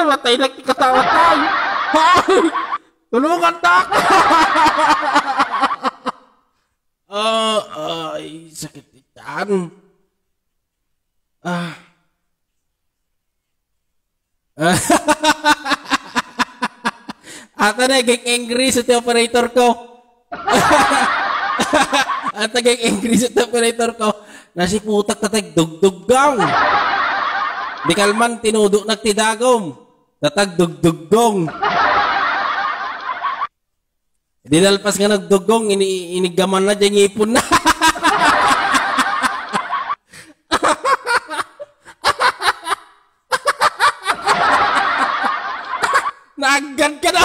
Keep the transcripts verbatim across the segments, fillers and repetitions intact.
Patay lang ti kasawatayo. Ay! Tulungan ta ako! Ah, ay, sakit ni tiyan. Ah. Ata na, naging angry sa ti operator ko. Ata, naging angry sa ti operator ko. Nasiputak ta tagdugdugong. Di kalman, tinudok na ti dagom. Tatagdugdugong. Di nalpas nga nagdugong, ini-, inigaman na, diay ngipon na. Naaggan ka na.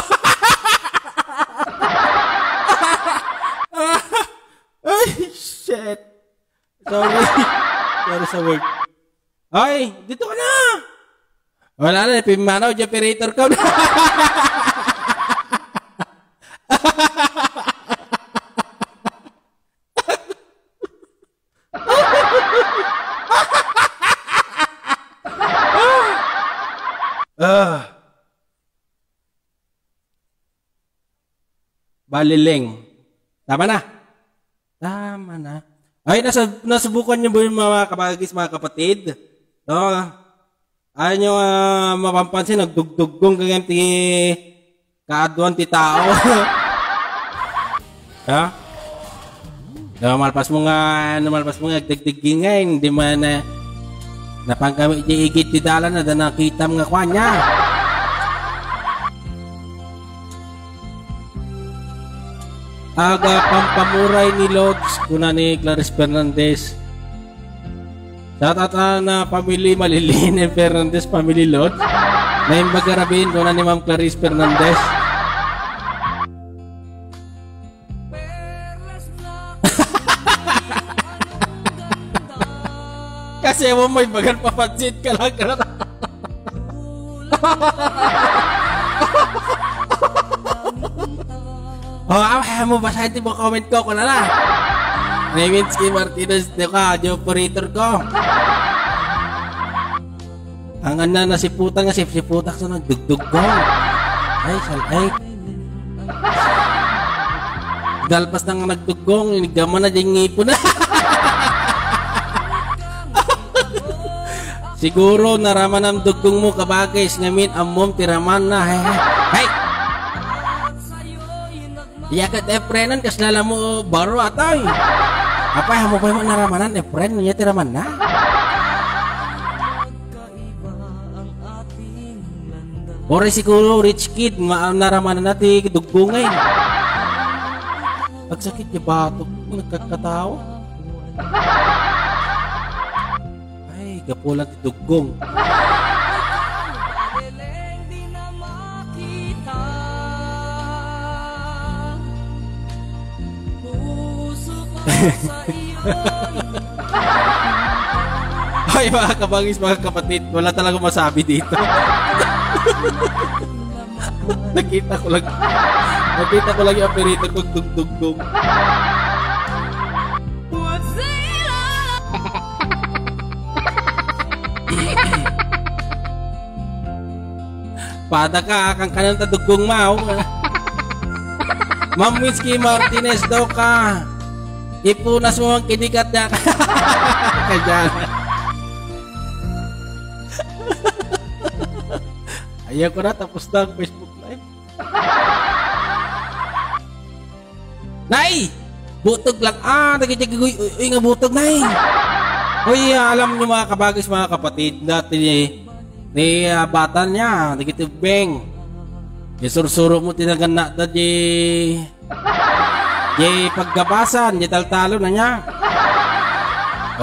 Ay, shit. Sorry. Sorry sa word. Ay, dito ka na. Wala na, pimanaw, di operator ko. Ah. Balileng. Tama na. Tama na. Ay, nasa-, nasubukan niyo ba yung mga kabagis, mga kapatid? No? Ayaw niyo, ah, mapampansin, nagdugdugong ganyan ti kaaduan ti tao. Ha? No, malpas mo nga, no, malpas mo nga, agdagdagingay, hindi man, eh, napangkami di igit ti dalan na, da nakitam nga kwan niya. Aga pampamuray ni Lods, kuna ni Clarice Fernandez. Shout out, ah, na family, Malilin and Fernandez family, Lods. Naimbag a rabiin, kuna ni Ma'am Clarice Fernandez. Kasi mo may bagan papansit ka lang. Oh, ah, mo basahin ti mga comment ko, kuna na. Neminsky Martinez, di ka, di operator ko. Ang ana, nasiputan nga, sipsiputak sa nagdugdugong. Ay, sal-, ay. Dalpas na nga nagdugong, inigaman na diay ngipon. Siguro, naraman ang dugong mo, kabagis, ngamin, ammom, tiraman na, he, he. Hey! Yakat Efrenan, kas lala mo, baro, atay. Apay, amo pay mo naramanan, Efren, niya tiraman na. Oray siguro, rich kid, ma-, naramanan na ti dugdungay. Agsakit ti batok, nagkakatawa. Ay, gapu lang ti dugdong. Ay, mga kabagis, mga kapatid, wala talaga masabi dito. Nakita ko lang, nakita ko lang yung operator ko, dugdugdong. Pada ka, kangkanan ta dugong maw. Ma'am Winsky Martinez daw ka. Ipunas mo ang kinikat niya. Kaya. Ayaw ko na, tapos na ang Facebook Live. Nay! Butog lang. Ah, dagiti uy, uy, uy, nga butog, nay. Uy, ah, alam niyo, mga kabagis, mga kapatid, dati ni, ni, ah, bata niya, dagiti beng. Isursuro mo, tinagan na, da di, di paggabasan, di taltalo na niya.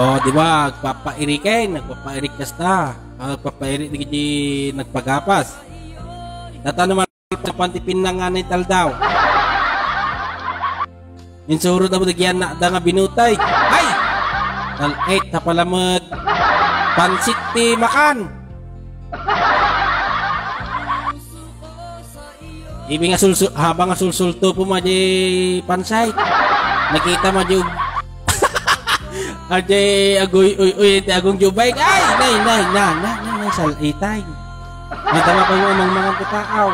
Oh, di ba, agpapairiken, nagpapairik kasta. Ah, agpapairik, dagiti nagpagapas. Tata naman, Panti pinangan ni taldaw. Insuro da mo dagian na da nga binutay. Ay! Tal-, eh, tapalamet. Pansit ti makan. Ibi nga sulsul, habang nga sulsulto po, madi pansay. Nakita mo, di ug-, adi aguy, uy, uy, ti agung jubay. Ay, nay, nay, na, na, na, na, sal-itay. Nadama pa yung amang mga tao.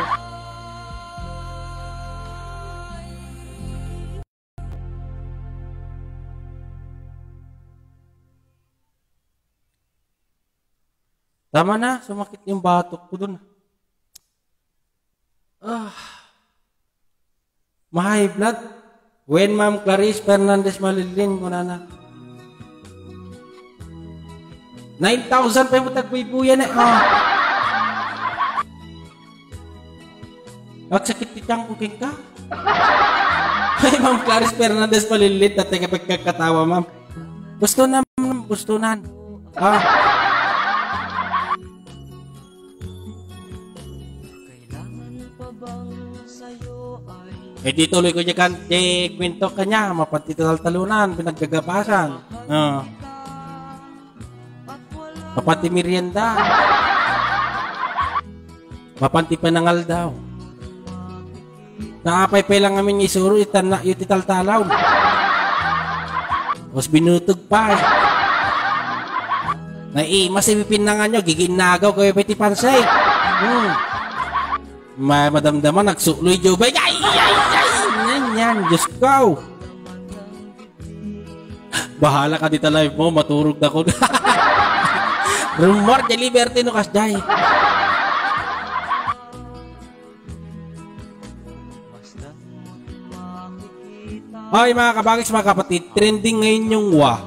Tama na, sumakit yung batok ko dun. Ah. Ma-high blood. When Ma'am Clarice Fernandez Malillin, kunana. Nine thousand pa yung tagbuybuyan eh. Ah. Agsakit ti tiyan ko, kenka. Ay, Ma'am Clarice Fernandez Malillin, dati ka pagkakatawa, ma'am. Gusto na, ma'am, gusto nan. Ah. Eh, di tuloy ko di kan, di kwento kanya, mapanti taltalunan, pinaggagapasan. Ah. Mapanti merienda. Mapanti panangaldaw. Naapay pa lang amin isuro, itanna, yu ti taltalaw. Mas binutog pa. Naimas, ipipinangan nyo, giginnagaw kayo pa iti pansay. Hmm. Ma-, madamdama, nagsuloy, Joe. Ay, ay, ay, ay, yan, yan, Diyos ko. Bahala ka dita live mo, maturog na ko. Rumor, di Liberty, no, kas jay. Ay, mga kabagis, mga kapatid, trending ngayon yung wa.